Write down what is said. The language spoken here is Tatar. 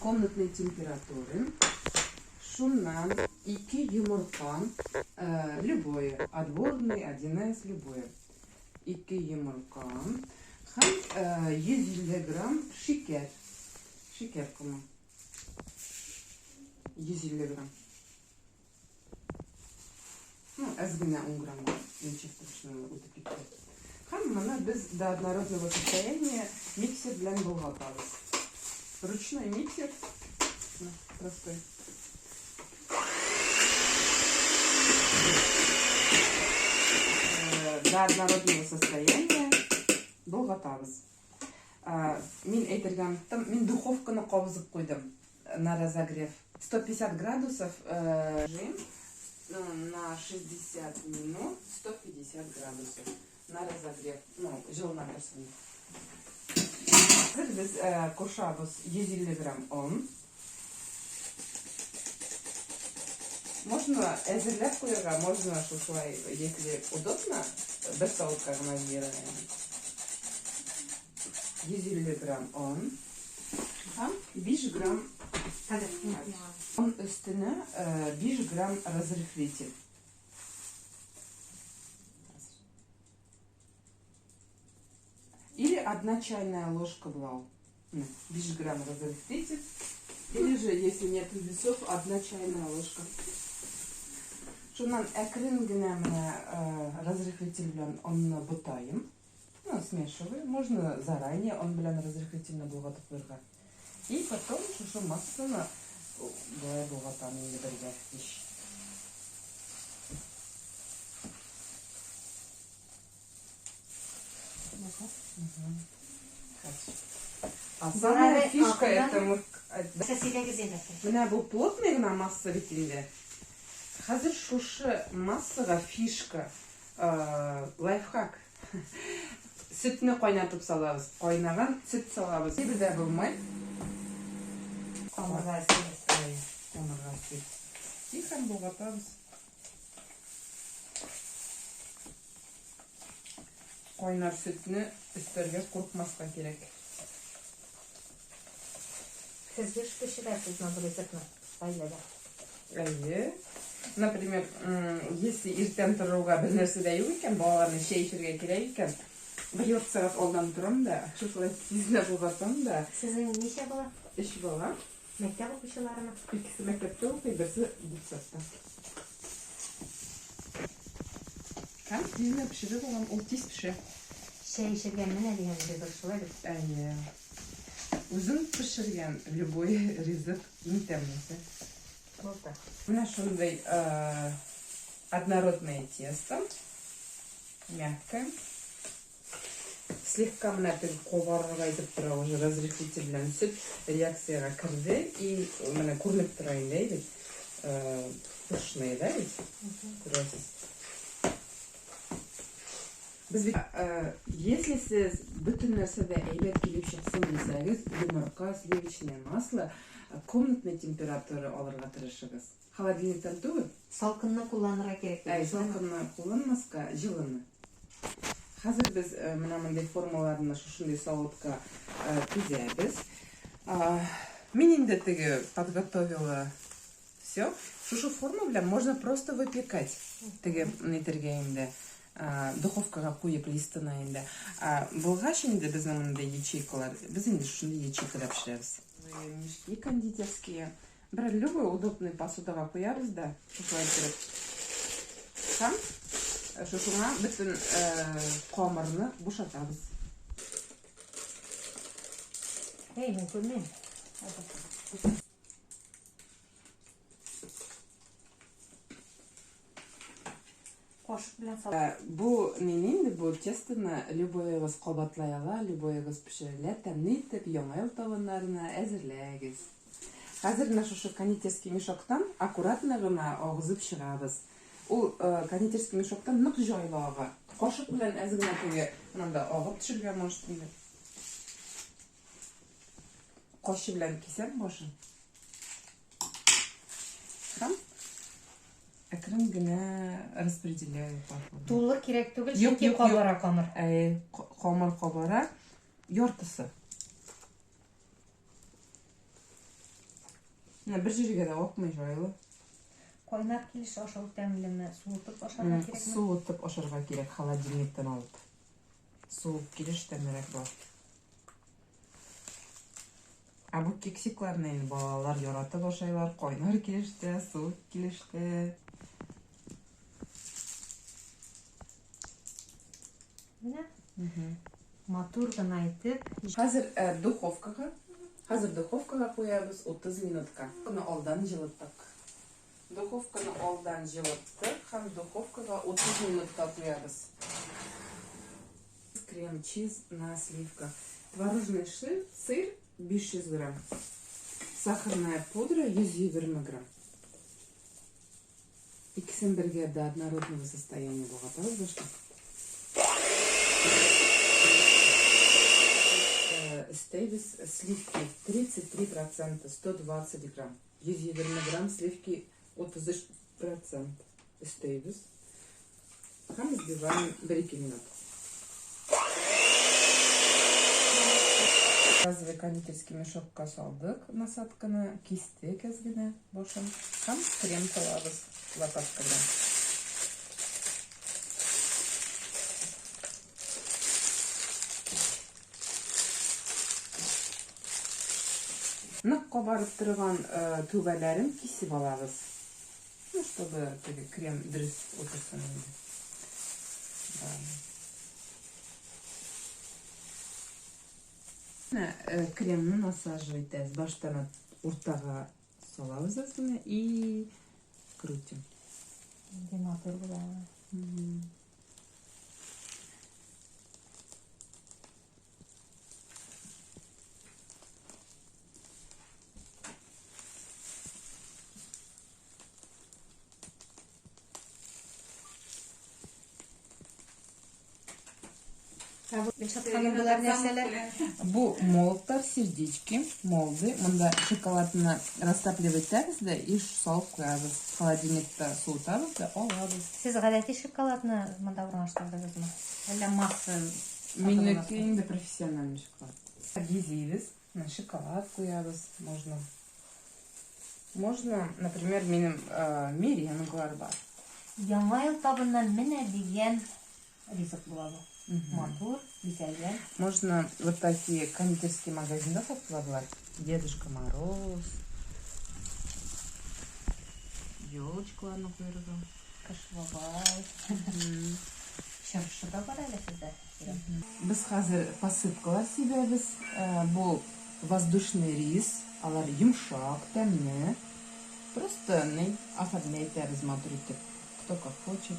Комнатной температуры. Шуннан ике йомырка, э, любое, отборный, 1С, любое. Ике йомырка һәм 150 э, грамм шикәр. Шикәр комы. 150 грамм. Ну, әз генә 10 граммга, ничего страшного, үтеп китте. Һәм моны без до однородного состояния миксер белән болгатабыз. Ручной миксер, простой. Э, до однородного состояния болгатабыз. Э, мин әйтергә оныттым, мин духовканы кабызып куйдым на разогрев. 150 градусов э, режим на 60 минут 150 градусов на разогрев. Ну, җылына торсын. Хәзер без э, кушабыз 150 грамм он. Можно әзерләп куярга, можно шушылай, если удобно, бер савытка гына җыярга. 150 грамм он һәм 5 грамм он өстенә 5 грамм разрыхлитель. Или одна чайная ложка была. 5 грамм разрыхлитель. Или же, если нет весов, одна чайная ложка. Шуннан әкрен генә менә разрыхлитель белән онны бутаем. Ну, смешиваю. Можно заранее он белән разрыхлительне болгатып куярга. И потом шушы массаны болай болгатам инде бергә. Иш. А самая фишка это мы... Менә бу плотный гына масса бит инде. Хәзер шушы массага фишка, лайфхак. Сөтне кайнатып салабыз. Кайнаган сөт салабыз. Бер дә булмый. Камырга сөт. Әй, камырга сөт. И һәм болгатабыз. Кайнар сөтне өстәргә куркмаска кирәк. Сез еш пешерәсезме бу ризыкны гаиләдә? Әйе. Например, если иртән торуга бер нәрсә дә юк икән, балаларны чәй эчәргә кирәк икән, бер ярты сәгать алдан торам да, шушылай тиз генә болгатам да. Сезнең ничә бала? Өч бала. Мәктәп укучыларымы? Икесе мәктәптә укый, берсе детсадта. Һәм тиз генә пешереп алам, ул тиз пешә. Чәй эчергә менә дигән ризык, шулай бит? Әйе. Үзең пешергән любой ризык иң тәмлесе. Булды. Менә шундый однородное тесто, мягкое. Слегка менә теге кабарырга итеп тора уже разрыхлитель белән сөт реакциягә керде и менә күренеп тора инде әй бит. Пышный, да ведь? Күрәсез. Без бит, если сез бөтен нәрсә дә әйбәт килеп чыксын дисәгез, йомырка, сливочное масло комнатной температуры алырга тырышыгыз. Холодильниктан түгел. Салкынны кулланырга кирәк Әй, салкынны кулланмаска, җылыны. Хәзер без менә мондый формаларны шушындый савытка тезәбез. Мин инде теге подготовила все. Шушы форма белән можно просто выпекать. Теге нитергә инде духовкага куеп листына инде. Булгач инде безнең мондый ячейкалар, без инде шушындый ячейкада пешерәбез. Мешки кондитерские. Бер любой удобный посудага куябыз да, шушылай иттереп. Һәм шушыңа бөтен камырны бушатабыз. Әй, мин күрмим. Кашык белән сал. Бу нинди инде бу тестоны любоегыз кабатлай ала, любоегыз пешерә ала, тәмле итеп Яңа ел табыннарына әзерләгез. Хәзер менә шушы кондитерский мешоктан аккуратно гына агызып чыгабыз. Ул кондитерский мешоктан нык җайлы ага. Кашык белән әз генә теге монда агып төшергә может инде. Кашык белән кисәм башын. Һәм әкрен генә распределяю по форме. Тулы кирәк түгел, чөнки кабара камыр. Әй, камыр кабара. Яртысы. Менә бер җиргә дә акмый, җайлы. Кайнар килеш ашау тәмлеме, суытып ашарга кирәкме? Суытып ашарга кирәк, холодильниктан алып. Суык килеш тәмлерәк була. Ә бу кексикларны инде балалар яратып ашайлар, кайнар килеш тә, суык килеш тә. Менә матур гына итеп. Хәзер э, духовкага, хәзер духовкага куябыз 30 минутка. Духовканы алдан җылыттык. Духовканы алдан җылыттык һәм духовкага 30 минутка куябыз. Крем-чиз на сливках. Творожный сыр 500 грамм. Сахарная пудра 120 грамм. Икесен бергә до однородного состояния болгатабыз башта. Өстәйбез сливки 33%, 120 грамм. 120 грамм сливки 33% өстәйбез. Һәм взбиваем 1-2 минут. Газовый кондитерский мешокка салдык насадканы, кистек әз генә башын һәм крем салабыз лопатка белән. Нык кабарып торган түбәләрен кисеп алабыз. Ну, чтобы теге крем дөрес утырсын инде. Да. Менә э, кремны насаживать итәбез. Баштан уртага салабыз әз генә и крутим. Нинди матур була. Гөлшат ханым, болар нәрсәләр? Бу молотлар, сердечки, молды. Монда шоколадны растапливать итәбез дә и салып куябыз. Холодильникта суытабыз да алабыз. Сез гадәти шоколадны монда урнаштырдыгызмы? Әллә масса? Минеке инде профессиональный шоколад. Бизибез. Менә шоколад куябыз, можно. Можно, например, минем э, меренглар бар. Яңа ел табыннан менә дигән ризык була бу. Матур, бизәлгән. Можно вот такие кондитерские магазинда сатыла болар. Дедушка Мороз. Елочкаларны куярга. Кыш бабай. Чыршы да бар әле сездә. Без хәзер посыпкалар сибәбез. Э, бу воздушный рис. Алар йомшак, тәмле. Просто ни оформлять итәбез матур итеп. Кто как хочет.